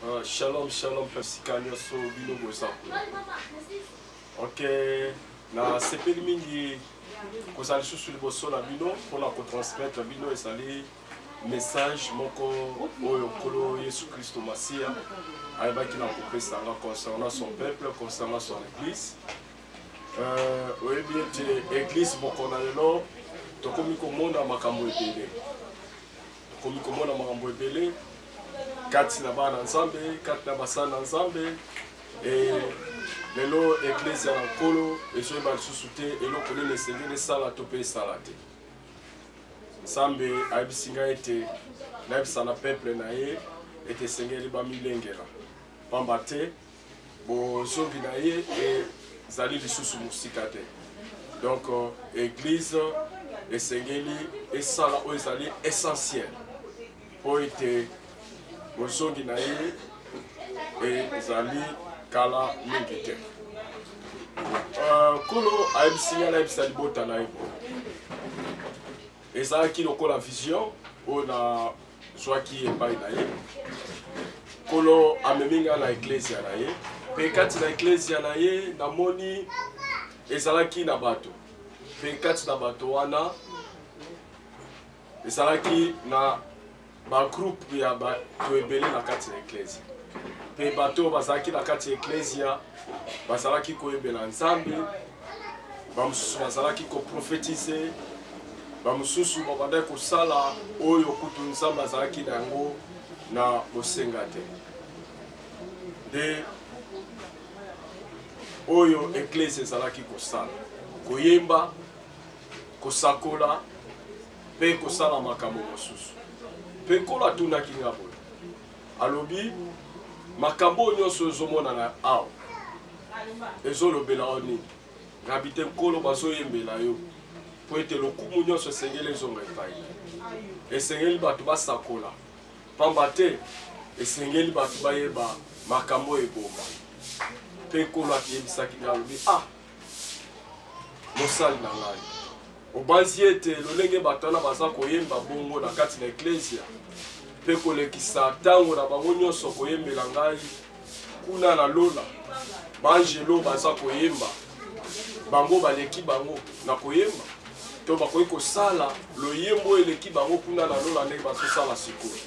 Shalom, shalom, esika nyonso bino boza kuna. Ok, nasepeli mingi kozala lisusu liboso na bino mpona kotransmettre bino ezali message moko oyo Nkolo Yesu Kristo Masiya ayebaki na kopesa nga concernant son peuple, concernant son église. Oyebi ete église moko na lelo tokomi komona makambo ebele, tokomi komona makambo ebele kati na bana Nzambe, kati na basali na Nzambe. E lelo eklezia na Nkolo ezoyeba lisusu te eloko nini esengeli esala to mpe esala te. Nzambe ayebisi ngai ete nayebisa na peuple na ye ete esengeli bamilengela, pamba te bozongi na ye ezali lisusu mosika te. Donc église esengeli esala oyo ezali essentiel mpo ete bozongi na ye ezali kala mingi te. Nkolo ayebisi ngai nayebisa libota na ye boye. Ezalaki lokola vision oyo nazwaki epai na ye. Nkolo amemi ngai na eklezia na ye, mpe kati na eklezia na ye namoni ezalaki na bato, mpe kati na bato wana ezalaki na bagroupe ya bato ebele na kati ya eklezia, mpe bato oyo bazalaki na kati ya eklezia bazalaki koyembela Nzambe, bamosusu bazalaki koprofetize, bamosusu babandaki kosala oyo kutu Nzambe azalaki na yango na bosenga te. Nde oyo eklezia ezalaki kosala, koyemba, kosakola mpe kosala makambo mosusu. Mpe Nkolo atunaki nga boye, alobi, makambo oyo nyonso ezomonana awa ezolobela yo nini? Ngabi te, Nkolo, bazoyembela yo mpo ete lokumu nyonso esengeli ezonga epai na yo. Esengeli bato basakola, pamba te esengeli bato bayeba makambo oyo ebomba. Mpe Nkolo akiyebisaki nga, alobi, ah, mosali na ngai, obanzi ete lolenge bato wana baza koyemba bongo na kati na eklezia mpe kolekisa ntango na bango nyonso koyembela ngai kuna na lola, baangelo baza koyemba, bango baleki bango na koyemba, to bakoki kosala loyembo eleki bango kuna na lola ndenge bazosala sikoyo?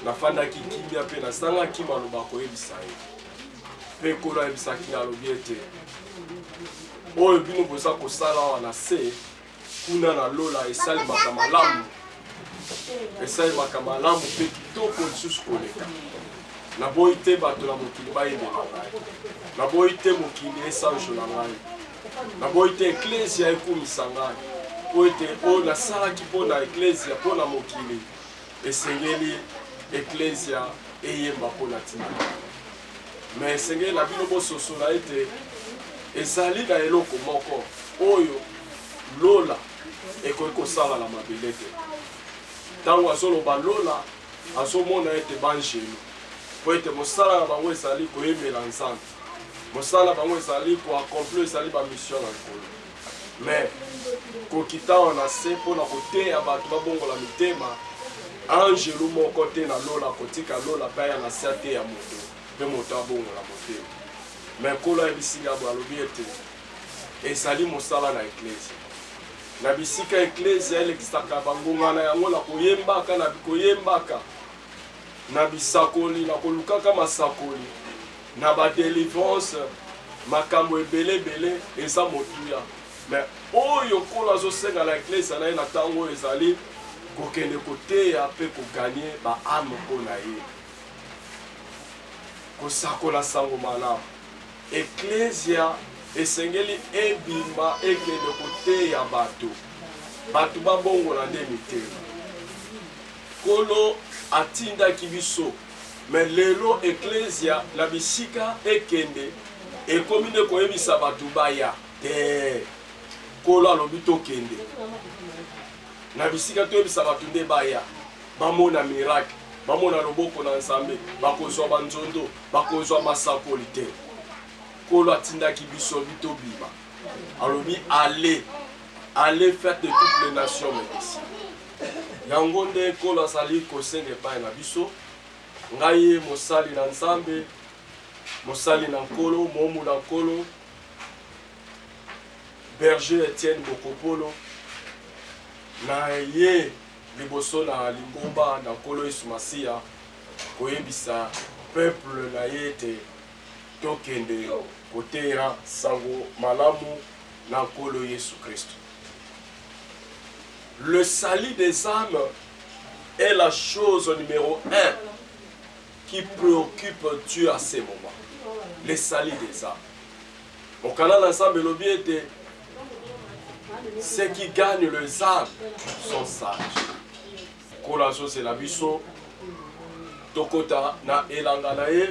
Nafandaki kimia mpe nasangaki maloba koyebisa ye. Mpe Nkolo ayebisaki nga, alobi ete oyo bino boza kosala awa na se, kuna na lola esalemaka malamu, esalemaka malamu mpe kitoko lisusu koleka. Naboyi te bato na mokili bayebela ngai, naboyi te mokili esanjola ngai, naboyi te eklezia ekumisa ngai, mpo ete oyo nasalaki mpo na eklezia, mpo na mokili, esengeli eklezia eyemba mpo na ntina. Me esengeli na bino bososola ete ezali na eloko moko oyo lola ekoki kosala na mabele te. Ntango azoloba lola, azomona ete banjelu, mpo ete mosala na bango ezali koyembela Nzambe, mosala na bango ezali koaccomplir, ezali bamission na Nkolo. Me kokita awa na se mpo na koteya bato babongola mitema, angelu moko te na lola kotika lola mpe aya na se ateya moto mpe moto abongola motema. Me Nkolo ayebisi nga boye, alobi ete ezali mosala na eklezia, na bisika eklezia elekisaka bangonga na yango na koyembaka, na koyembaka na bisakoli, na kolukaka masakoli, na badelivrance, makambo ebele ebele eza motuya. Me oyo Nkolo azosenga na eklezia na ye na ntango oyo ezali kokende koteya mpe koganye baame mpo na ye, kosakola sango malamu. Eklezia esengeli ebima ekende koteya bato, bato babongola nde mitema. Nkolo atindaki biso, me lelo eklezia na bisika ekende ekomi nde koyebisa bato baya te. Nkolo alobi tokende na bisika toyebisa bato nde baya, bamona miracle, bamona loboko na Nzambe, bakozwa banzondo, bakozwa masakoli te. Nkolo atindaki biso bitobima, alobi allez, allez faites de toutes les nations mes disciples. Yango nde Nkolo azali kosenga epai na biso. Ngai mosali na Nzambe, mosali na Nkolo, momu na Nkolo, berger Etienne Bokopolo, na ye liboso na lingomba na Nkolo Yesu Masiya koyebisa peuple na ye ete tokende koteya sango malamu na Nkolo Yesu Kristo. Le salut des âmes est la chose numéro un qui préoccupe Dieu à ces moments. Le salut des âmes. Mokanda na Nzambe elobi ete ceux qui gagnent les âmes sont sages. Nkolo azozela biso tokota na elanga na ye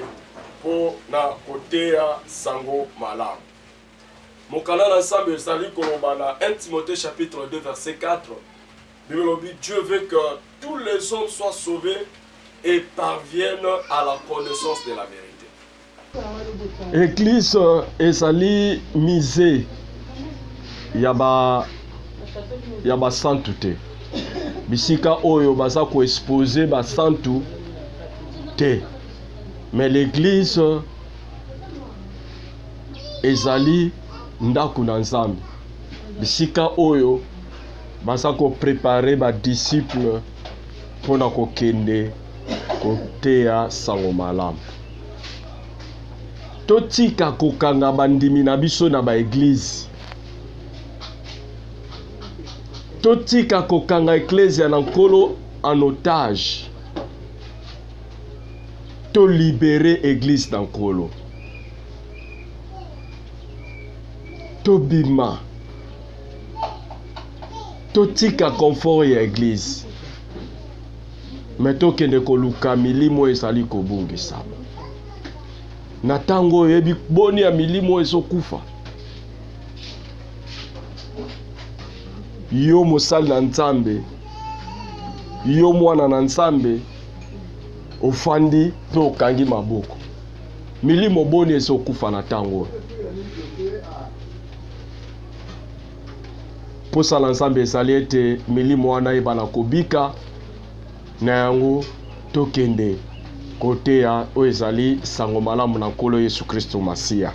mpo na koteya sango malamu. Mokanda na Nzambe ezali koloba na 1 Timothée chapitre 2 verset 4 Bible elobi Dieu veut que tous les hommes soient sauvés et parviennent à la connaissance de la vérité. Église ezali musée ya ba ya basantu te bisika oyo baza koexpose basantu te mais l'église ezali ndako na nzambe bisika oyo baza koprepare badisiple mpo na kokende koteya sango malamu Totika kokanga bandimi na biso na baeglize. Totika kokanga eklezia na Nkolo en otage. Tolibere eglize na Nkolo. Tobima. Totika confort ya eglize. Me tokende koluka milimo ezali kobungisama. Na ntango oyo oyebi boni ya milimo oyo ezokufa. Yo mosali na Nzambe, yo mwana na Nzambe, ofandi mpe okangi maboko. Milimo boni ezokufa na ntango oyo? Mposa na Nzambe ezali ete milimo wana eyebana kobika. Na yango, tokende koteya oyo ezali sango malamu na Nkolo Yesu Kristo Masiya.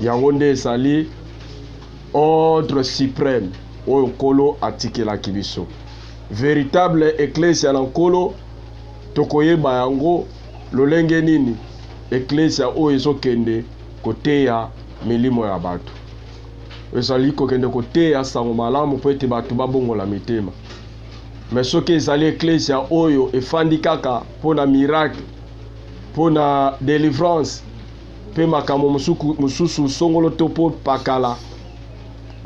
Yango nde ezali ordre supreme oyo Nkolo atikelaki biso. Veritable eklezia na Nkolo, tokoyeba yango lolenge nini? Eklezia oyo ezokende koteya milimo ya bato, ezali kokende koteya sango malamu mpo ete bato babongola mitema. Me soki ezali eklezia oyo efandi kaka mpo na miracle, mpo na delivrance mpe makambo mosusu songolo to mpo pakala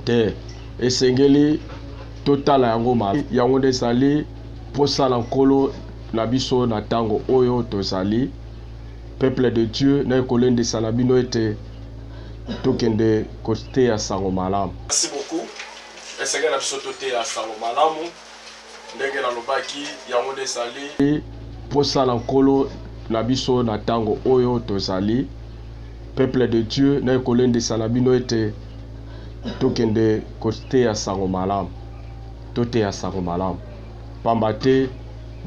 te, esengeli totala yango malamu. Yango nde ezali mposa na Nkolo na biso na ntango oyo tozali. Peuple de Dieu, naye kolendisa na bino ete tokende koteya sango malamu. Merci beaucoup. Esengeli na biso toteya sango malamu ndenge nalobaki, yango nde ezali mposa na Nkolo na biso na ntango oyo tozali. Peuple de Dieu, naye kolendisa na bino ete tokende koteya sango malamu. Toteya sango malamu pamba te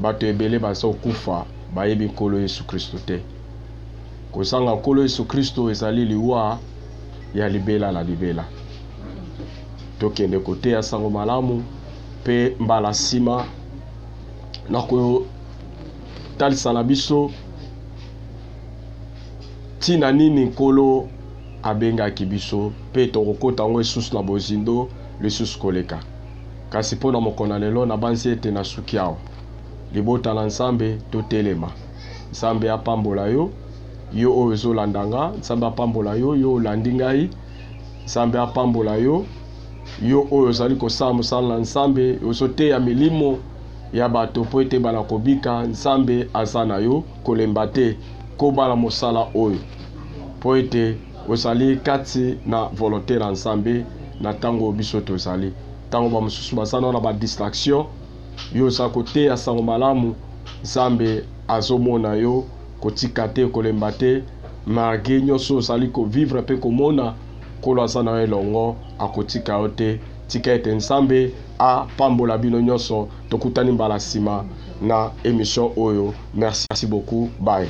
bato ebele bazokufa bayebi Nkolo Yesu Kristo te. Kozanga Nkolo Yesu Kristo ezali liwa ya libela na libela. Tokende koteya sango malamu mpe mbala nsima na kotalisa na biso ntina nini Nkolo abengaki biso mpe tokokota yango lisusu na bozindo lisusu koleka. Kasi mpo na mokolo na lelo, nabanzi ete nasuki awa. Libota na Nzambe, totelema. Nzambe apambola yo, yo oyo ozolanda nga. Nzambe apambola yo, yo olandi ngai. Nzambe apambola yo, yo oyo ozali kosala mosala na Nzambe, ozoteya milimo ya bato mpo ete bana kobika. Nzambe aza na yo, kolemba te, koba na mosala oyo mpo ete ozali kati na volonte na Nzambe na ntango biso tozali. Ntango bamosusu baza nao na ba distraction, yo oza koteya sango malamu, Nzambe azomona yo, kotika te, kolemba te, malgre nyonso ozali kovivre mpe komona, Nkolo aza na yo elongo, akotika yo te. Tika ete Nzambe apambola bino nyonso. Tokutani mbala nsima. na émission oyo. Merci beaucoup, bye.